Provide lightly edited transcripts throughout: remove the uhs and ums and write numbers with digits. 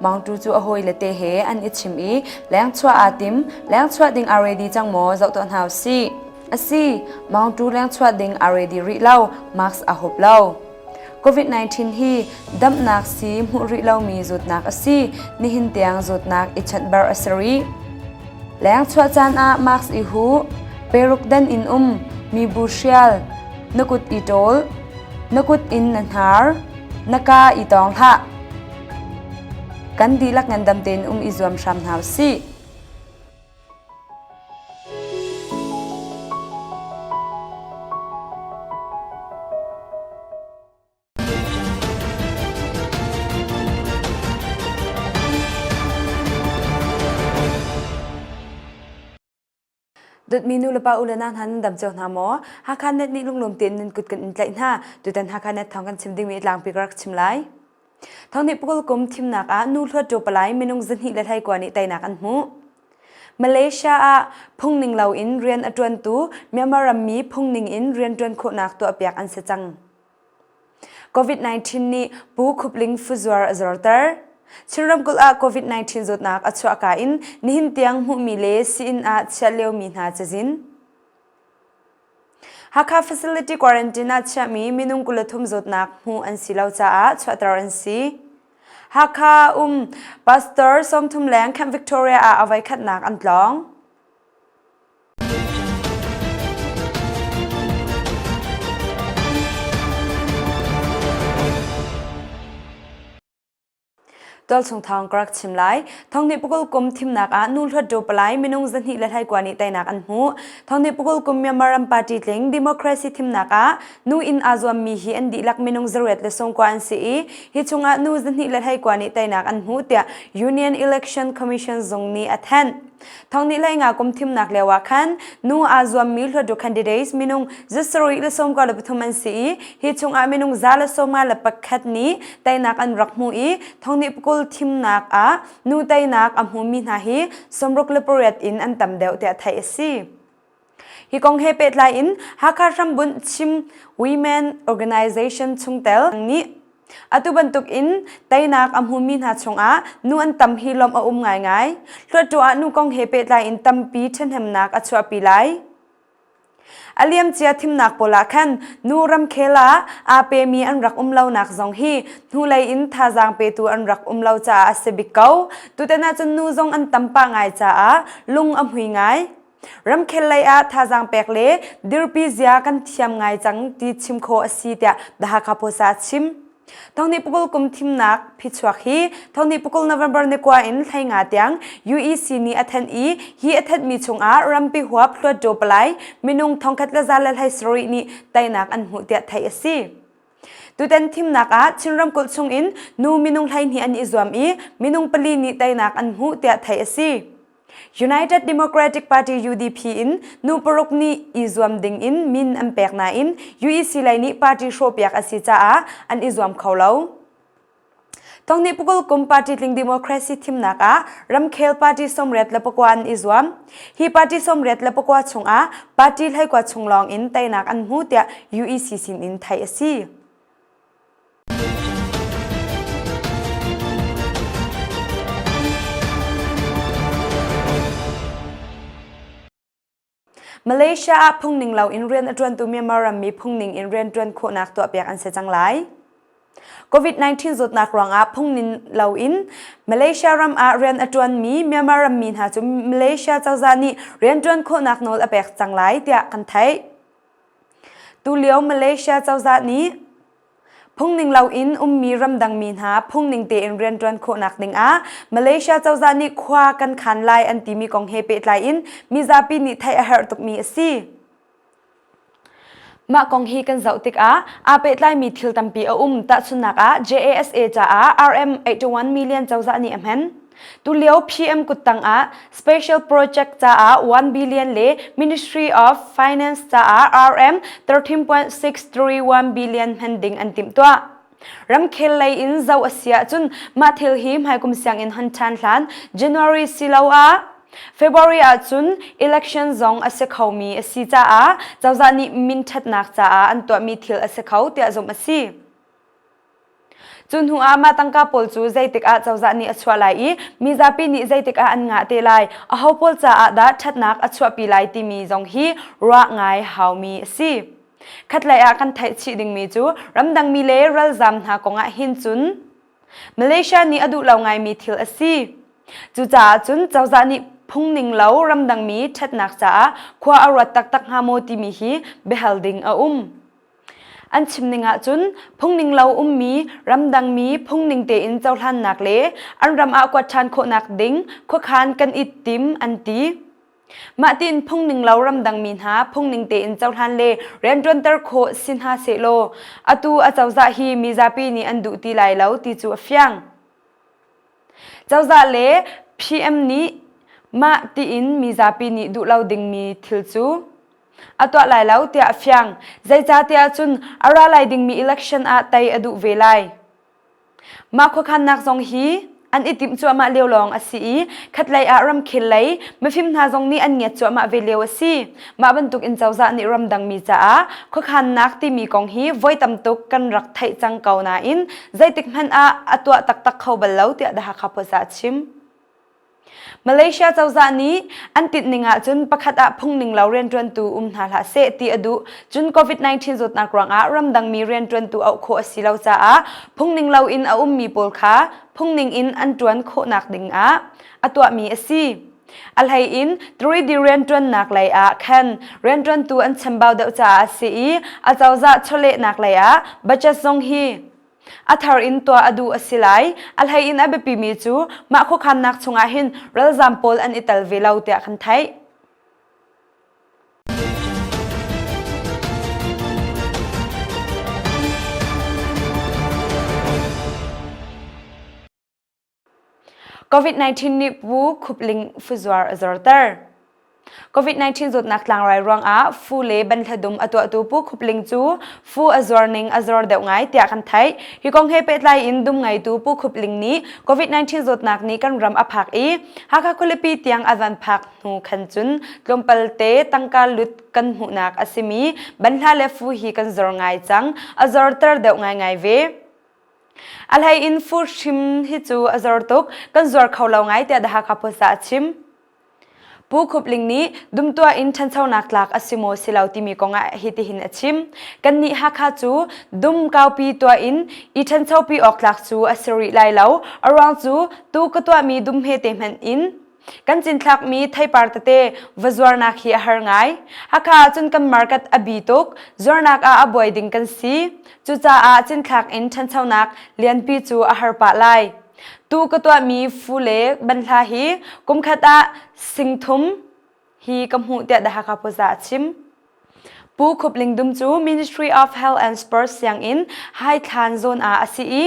Mawngtu cu a hawile te he an i chim i lengchuah aa tim. Lengchuah ding aa ready cang maw zoh tuah hna usih. Asi, Mawngtu lengchuah ding aa ready rih lo, mask aa hup lo. COVID-19 hi damnak sii hmuh rih lomi zawtnak a si. Nihin tiang zawtnak i chanhbar a si rih. Lengchuah caan ah mask i huh, peruk dan in um, mibu hrial, na kut i ṭawl, na kut in na hnar, na kaa i tawng hlah. Kan dihlak ngandam tein um i zuam hram hna usih. Dawtmi nu le pa u le nau hna nan dam cio hna maw? Hakha net nih lunglawm tein nan kut kan in tlaih hna. Tutan Hakha net thawng kan chim dingmi tlangpi ka rak chim lai. Thawng nih pukul kum thimnak ah nu hluat palai minung 221 nih teinak an hmuh. Malaysia ah phungning loin rian a ṭuantu Myanmar rammi phungning in rianṭuan khawhnak tuahpiak an si cang. COVID-19 nih Pu Khup Ling fuzuar a zorter. Chin ramkulh ah COVID-19 zawtnak a chuahka in nihin tiang hmuhmi le sii-inn ah chiah liomi hna cazin. Hakha Facility Quarantine ah chiahmi minung 23 zawtnak hmuh an si lo caah chuahter an si. Hakha um Pastor 30 leng Camp Victoria ah a voikhatnak an tlawng. Tualchung thawng ka rak chim lai. Thonghnih pukul kum thimnak ah nu hluattu palai minung 221 nih teinak an hmuh. Thonghnih pukul kum Myanmar ram party tling democracy thimnak ah nu in aa zuammi hi an dihlak minung 190 an si i hi chungah nu 221 nih teinak an hmuh tiah Union Election Commission zung nih a thanh. Thongnih hlei nga kum thimnak lio ah khan nu aa zuammi hluattu candidates minung zasarih le sawmkua le pathum an si i hi chungah minung 151 nih teinak an rak hmu i thongnih pakul thimnak ah nu teinak a hmumi hna hi 68 in an tam deuh tiah theih a si. Hi kong he pehtlai in Hakha hrambunh Chim Women Organization chungtel nih atu bantuk in teinak a hmumi hna chungah nu an tam hi lawmh a um ngaingai. Hluattu ah nu kong he pehtlai in tampi ṭhahnemnak a chuahpi lai. A liamcia thimnak pawl ah khan nu ramkhel ah aa pemi an rak um lonak zong hi hnulei in thazaang petu an rak um lo caah a si bik ko. Tutan ahcun nu zong an tam pah ngai caah lung a hmui ngai. Ramkhel lei ah thazaang pek le dirpi zia kan thiam ngai cang ti chim khawh a si tiah The Hakha Post ah a chim. Thonghnih pukul kum thimnak phichuak hi thonghnih pukul November ni kua in 15 tiang UEC nih a thanh i hi a thanhmi chungah rampi huap hluatṭaw palai minung thongkhat le za le hlei sarih nih teinak an hmuh tiah theih a si. Tutan thimnak ah Chin ramkulh chungin nu minung 12 an i zuam i minung pali nih teinak an hmuh tiah theih a si. United Democratic Party UDP in nu paruk nih i zuam ding in min an pek nain UEC lei nih party hrawhpiak a si caah an i zuam kho lo. Thonghnih pukul kum party tling democracy thimnak ah ramkhel party 84 an i zuam. Hi party 84 chungah party 21 chung lawng in teinak an hmu tiah UEC sin in theih a si. Malaysia ah phungning loin rian a ṭuantu Myanmar rammi phungning in rianṭuan khawhnak tuahpiak an si cang lai. COVID-19 zawtnak ruangah phungning loin Malaysia ram ah rian a ṭuanmi Myanmar rammi hna cu Malaysia cozah nih rianṭuan khawhnak nawl a pek cang lai tiah kan theih. Tulio Malaysia cozah nih Phungning loin ummi ramdangmi hna phungning tein rianṭuan khawhnak dingah Malaysia cozah nih khua kan khan lai an timi kong he pehtlai in mizapi nih theih a herh tukmi a si. Mah kong hi kan zoh tikah aa pehtlaimi thil tampi a um. Tahchunhnak ah JASA caah RM 81 million cozah nih a hman. Tulio PM kuttang ah Special Project caah 1 billion le Ministry of Finance caah RM 13.631 billion hman ding an timhtuah. Ramkhel lei in zoh a si ahcun mah thil hi hmaikum sianginn hon ṭhan hlan January siloah February ahcun election zong a si khomi a si caah cozah nih min ṭhatnak caah an tuahmi thil a si kho tiah zumh a si. Cu hnu ah mah tangka pawl cu zeitik ah cozah nih a chuah lai i mizapi nih zeitik ah an ngah te lai, aho pawl caah dah ṭhatnak a chuahpi lai timi zong hi ruah ngai haumi a si. Khatlei ah kan theih chih dingmi cu ramdangmi le ralzaam hna kongah hin cun Malaysia nih a duh lo ngaimi thil a si. Cucaah cun cozah nih phungning lo ramdangmi ṭhatnak caah khua a ruat taktak hnga maw timi hi biahal ding a um. An chim ning ahcun phungning lo ummi ramdangmi phungning tein cohlannak le an ram ah kuat ṭhan khawhnak ding khuakhan kan i tim an ti. Mah tiin phungning lo ramdangmi hna phungning tein cohlan le rianṭuanter khawh si hna sehlaw atu acozah hi mizapi nih an duh ti lai lo ti cu a fiang. Cozah le PM nih mah tiin mizapi nih duh lo dingmi thil cu a tuah lai lo tiah a fiang. Zeicahtiah cun a ra lai dingmi election ah tei a duh ve lai. Mah khuakhannak zong hi an i timh cuahmah lio lawng a si i khatlei ah ramkhel lei mifim hna zong nih an ngiat cuahmah ve lio a si. Mah bantuk in cozah nih ramdangmi caah khuakhannak timi kong hi voi tam tuk kan rak theih cang ko nain zeitik hmanh ah a tuah taktak kho bal lo tiah The Hakha Post ah a chim. Malaysia cozah nih an tinhning ahcun pakhat ah phungning lo rianṭuantu um hna hlah seh ti a duh. Cun COVID-19 zawtnak ruangah ramdangmi rianṭuantu auh khawh a si lo caah phungning loin a ummi pawl kha phungning in an ṭuan khawhnak dingah a tuahmi a si. A hlei in 3D rianṭuannak lei ah khan rianṭuantu an chambau deuh caah a si i a cozah chawlehnak lei ah budget zong hi A thar in tuah a duh a si lai. A hlei in a biapimi cu mah khuakhannak chungah hin ralzaam pawl an i tel ve lo tiah kan theih. COVID-19 nih Pu Khup Ling fuzuar a zorter. COVID-19 zawtnak tlangrai ruangah fu le banhladum a tuahtu Pu Khup Ling cu fu a zuar ning a zor deuh ngai tiah kan theih. Hi kong he pehtlai in dum ngeitu Pu Khup Ling nih COVID-19 zawtnak nih kan ram a phak i Hakha khualipi tiang a van phak hnu khan cun tlawmpal te tangka lut kan hmuhnak a simi banhla le fu hi kan zor ngai cang. A zorter deuh ngaingai ve. A hlei in fur hrim hi cu a zor tuk, kan zuar kho lo ngai tiah The Hakha Post ah a chim. Pu Khup Ling nih dumtuah in ṭhanchonak tlak a si maw si lo timi kong ah hitihin a chim. Kannih Hakha cu dum kaupi tuah in i ṭhanchopi awk tlak cu a si rih lai lo. A ruang cu tu ka tuahmi dum hmete hmanh in Kan cinthlakmi theipar tete va zuarnak hi a har ngai. Hakha ahcun kan market a bi tuk. Zuarnak ah a buai ding kan si. Cucaah cinthlak in ṭhanchonak lianpi cu a har pah lai. Tu ka tuahmi fu le banhla hi kumkhat ah singthum hi ka hmuh tiah The Hakha Post ah a chim. Pu Khup Ling Dum cu Ministry of Health and Sports sianginn Haithlan zawn ah a si i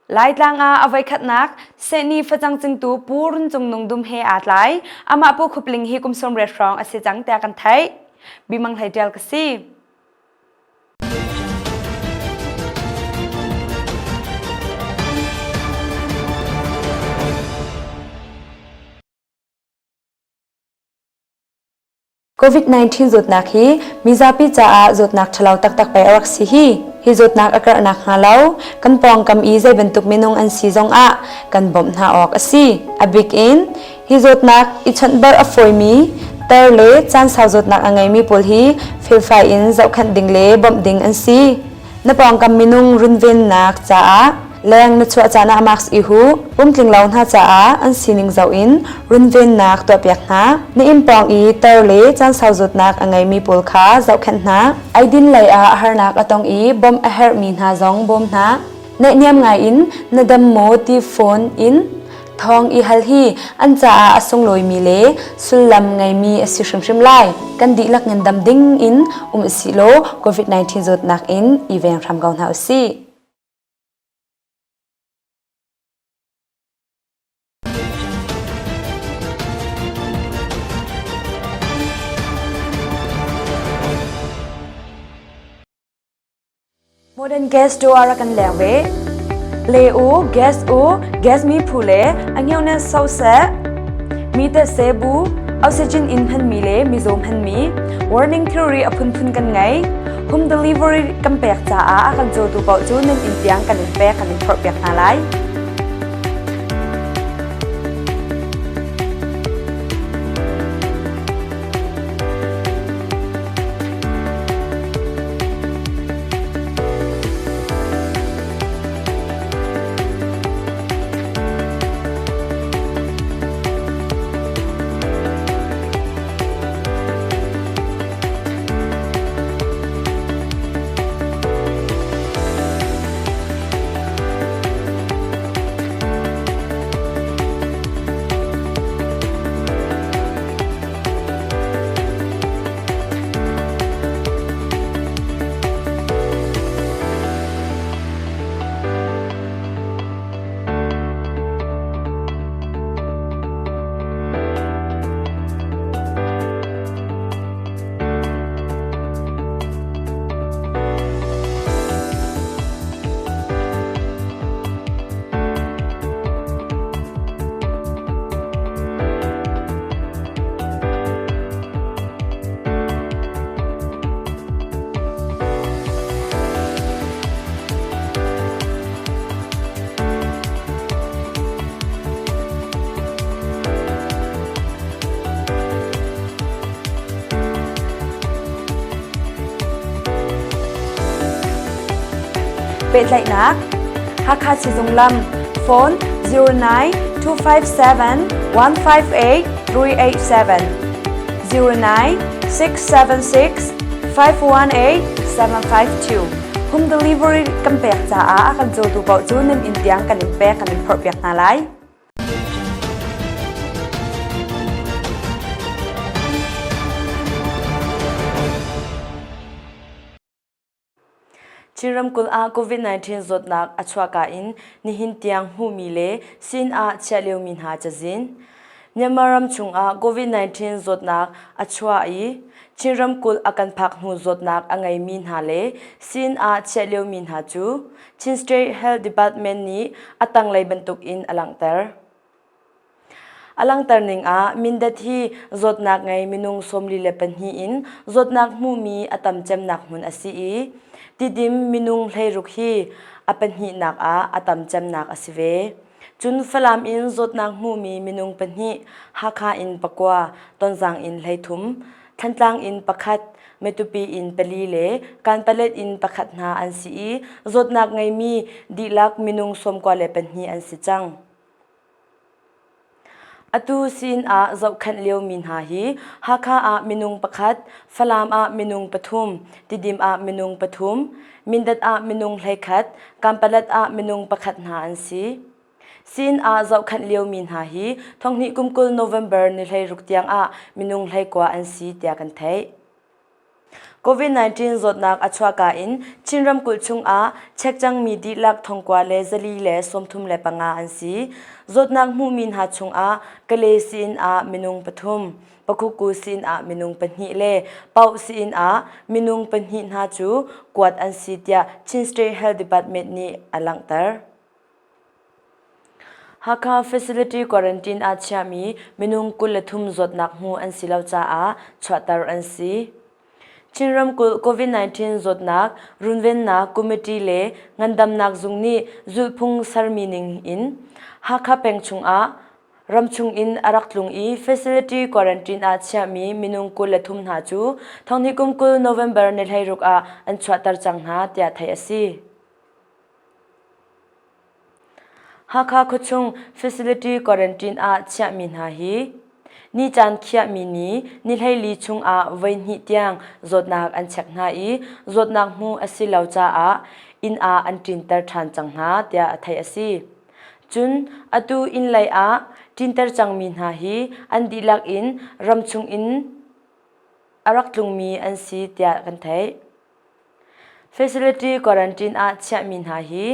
Laitlang ah a voikhatnak sehni facang cingtu Pu Run Cung Nung Dum he aa tlai. Amah Pu Khup Ling hi kum 80 hrawng a si cang tiah kan theih. Bimang Hlei Ṭial ka si. COVID-19 zawtnak hi mizapi caah zawtnak ṭhalo taktak pei a rak si hi. Hi zawtnak a karh nakhnga lo kan pawngkam i zei bantuk minung an si zongah kan bawmh hna awk a si. A bik in hi zawtnak i chawnhbarh a fawimi tar le caan sau zawtnak a ngeimi pawl hi felfai in zohkhenh ding le bawmh ding an si. Na pawngkam minung runvennak caah leng na chuah caan ah mask i huh. Pumtling lo hna caah an sining zoh in runvennak tuahpiak hna. Na inn pawng i tar le caan sau zawtnak a ngeimi pawl kha zohkhenh hna. Eidin lei ah harnak a tong i bawmh a herhmi hna zong bawm hna. Naihniam ngai in na dam maw ti phone in Thawng i hal hi an caah a sunglawimi le sullam ngeimi a si hrimhrim lai. Kan dihlak ngandam ding in um usih law COVID-19 zawtnak in i veng hram ko hna usih. Modern gas door rak kan leng ve. Le u, gas u, gas mi phu le a ngio nen so seh. Mi te se bu, Oxygen in hmanmi le mizaw hmanmi warning thilri a phunphun kan ngei. Home delivery kan pek caah a kan cawtu paoh cu nan inn tiang kan in pek kan in phorhpiak hna lai. Pehtlaihnak Hakha Sizung lam phone 09 257 158 387 09 676 518 752 Home delivery kan pek caah a kan cawtu paoh cu nan inn tiang kan in pek kan in phorhpiak hna lai. Chin ramkulh ah COVID-19 zawtnak a chuahka in nihin tiang hmuhmi le sin ah chiah liomi hna cazin. Myanmar ram chungah COVID-19 zawtnak a chuah i Chin ramkulh a kan phak hnu zawtnak a ngeimi hna le sin ah chiah liomi hna cu Chin State Health Department nih a tanglei bantuk in a langhter. A langhter ning ah Mindat hi zawtnak ngei minung 42 in zawtnak hmuhmi a tam cemnak hmun a si i Tidim minung 16 hi a pahnihnak ah a tam cemnak a si ve. Cun Falam in zawtnak hmuhmi minung pahnih, Hakha in pakua, Tonzang in 13, Thantlang in pakhat, Matupi in pali le Kanpalet in pakhat hna an si i zawtnak ngeimi dihlak minung 92 an si cang. Atu sin ah zohkhenh liomi hna hi Hakha ah minung pakhat, Falam ah minung pathum, Tidim ah minung pathum, Mindat ah minung 11, Kanpalet ah minung pakhat hna an si. Sin ah zohkhenh liomi hna hi thonghnih kum 20 November ni 16 tiang ah minung 19 an si tiah kan theih. COVID-19 zawtnak a chuahka in Chin ramkulh chungah check cangmi dihlak 9435 an si. Zawtnak hmuhmi hna chungah Kale sii-inn ah minung pathum, Pakhuku sii-inn ah minung pahnih le Paoh sii-inn ah minung pahnih hna cu kuat an si tiah Chin State Health Department nih a langhter. Hakha Facility Quarantine ah chiahmi minung 23 zawtnak hmu an si lo caah chuahter an si. Chin ramkulh COVID-19 zawtnak runvennak committee le ngandamnak zung nih zulhphung sermi ning in Hakha peng chungah ramchung in a rak tlung i facility quarantine ah chiahmi minung 23 hna cu thonghnih kum 20 November ni 16 ah an chuahter cang hna tiah theih a si. Hakha khuachung facility quarantine ah chiahmi hna hi ni caan khiahmi ni ni 14 chungah voihnih tiang zawtnak an check hna i zawtnak hmu a si lo caah inn ah an ṭinter ṭhan cang hna tiah theih a si. Cun atu inn lei ah ṭinter cangmi hna hi an dihlak in ramchung in a rak tlungmi an si tiah kan theih. Facility quarantine ah chiahmi hna hi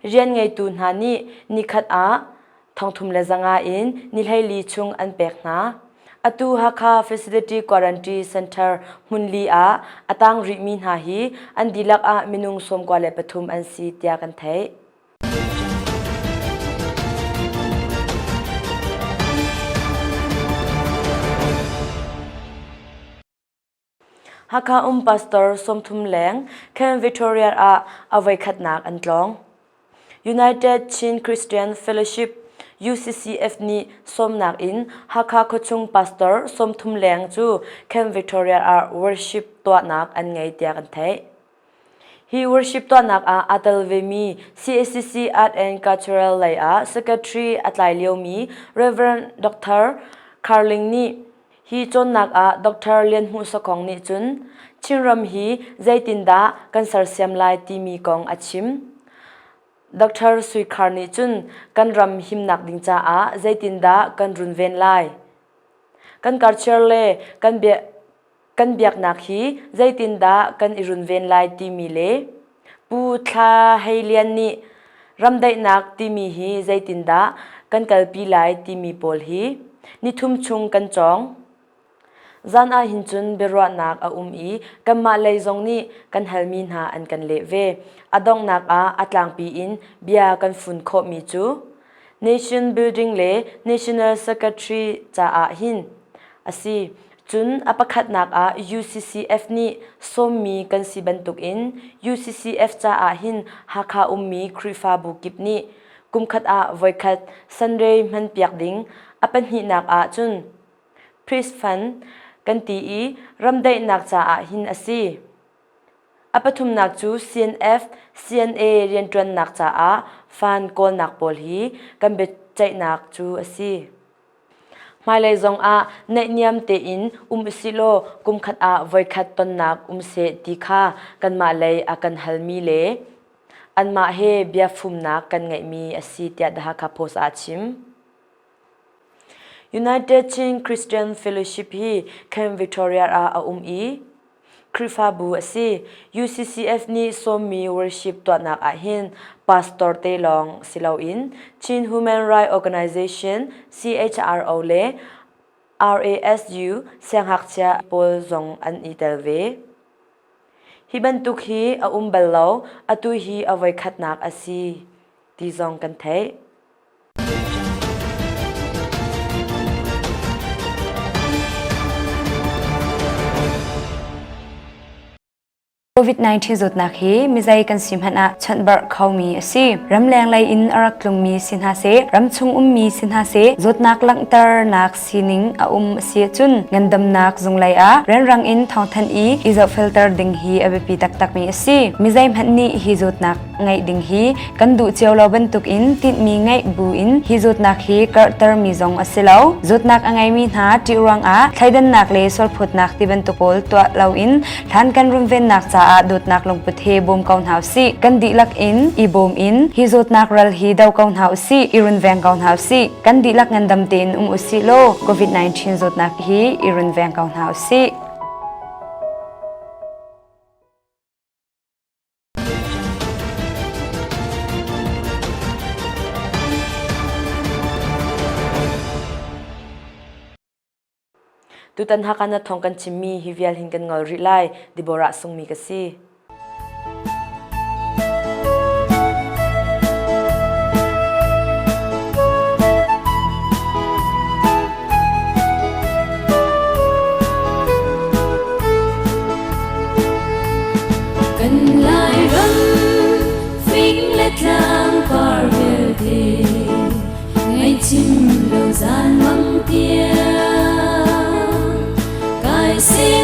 rian ngeitu hna nih nikhat ah 3500 in ni 14 chung an pek hna. Atu Hakha Facility Quarantine Center hmunli ah a tang rihmi hna hi an dihlak ah minung 93 an si tiah kan theih. Hakha um pastor 30 leng Camp Victoria ah a voikhatnak an tlawng. United Chin Christian Fellowship UCCF nih sawmnak in Hakha khuachung pastor 30 leng cu Camp Victoria ah worship tuahnak an ngei tiah kan theih. Hi worship tuahnak ah aa tel vemi CACC Art and Cultural lei ah secretary a tlai liomi Rev. Dr. Carling nih hi cawnnak ah Dr. Lian Hmuh Sakhong nih cun Chinram hi zeitindah kan sersiam lai timi kong a chim. Dr. Sui Khar nih cun kan ram himnak ding caah zeitindah kan runven lai? Kan culture le kan bia kan biaknak hi zeitindah kan i runven lai timi le Pu Thla Hei Lian nih ramdaihnak timi hi zeitindah kan kalpi lai timi pawl hi nithum chung kan cawng. Zan ah hin cun biaruahnak a um i kanmah lei zong nih kan halmi hna an kan leh ve. A donghnak ah a tlangpi in bia kan fun khawhmi cu Nation Building le National Secretary caah hin a si. Cun a pakhatnak ah UCCF nih sawmmi kan si bantukin UCCF caah hin Hakha ummi Khrihfabu kip nih kumkhat ah voikhat Sunday hmanpiak ding, a pahnihnak ah cun Priest Fund kan ti i ramdaihnak caah hin a si. A pathumnak cu CNF, CNA rianṭuannak caah fund kawlnak pawl hi kan biaceihnak cu a si. Hmailei zongah naihniam tein um usihlaw kumkhat ah voikhat tonnak um seh ti kha kanmah lei a kan halmi le anmah he biafumnak kan ngeihmi a si tiah The Hakha Post ah a chim. United Chin Christian Fellowship hi Camp Victoria ah a um i Khrihfabu a si. UCCF nih sawmmi worship tuahnak ahhin pastor te lawng si loin Chin Human Rights Organization CHRO le RASU siangngakchia pawl zong an i tel ve. Hi bantuk hi a um bal lo, atu hi a voikhatnak a si ti zong kan theih. COVID-19 zawtnak hi mizei kan si hmanh ah chawnhbarh khomi a si. Ramleng lei in a rak tlungmi si hna seh, ramchung ummi si hna seh, zawtnak langhternak sining a um a si ahcun ngandamnak zung lei ah rianrang in thawngthanh i i zohfelter ding hi a biapi taktakmi a si. Mizei hmanh nih hi zawtnak ngeih ding hi kan duh cio lo bantukin tinhmi ngeih buin hi zawtnak hi karhtermi zong a si lo. Zawtnak a ngeimi hna ṭih ruangah thleidannak le sualphawtnak ti bantuk pawl tuah loin hlan kan runvennak caah dawtnak lungput he bawm ko hna usih. Kan dihlak in i bawm in hi zawtnak ral hi do ko hna usih, i runveng ko hna usih. Kan dihlak ngandam tein um usih law COVID-19 zawtnak hi i runveng ko hna usih. Tutan Hakha na thawng kan chimmi hi vial hin kan ngol rih lai. Deborah sungmi ka si. Kan Lairam fing le tlang par vialte ngaihchim lo zan mang tiang kai se.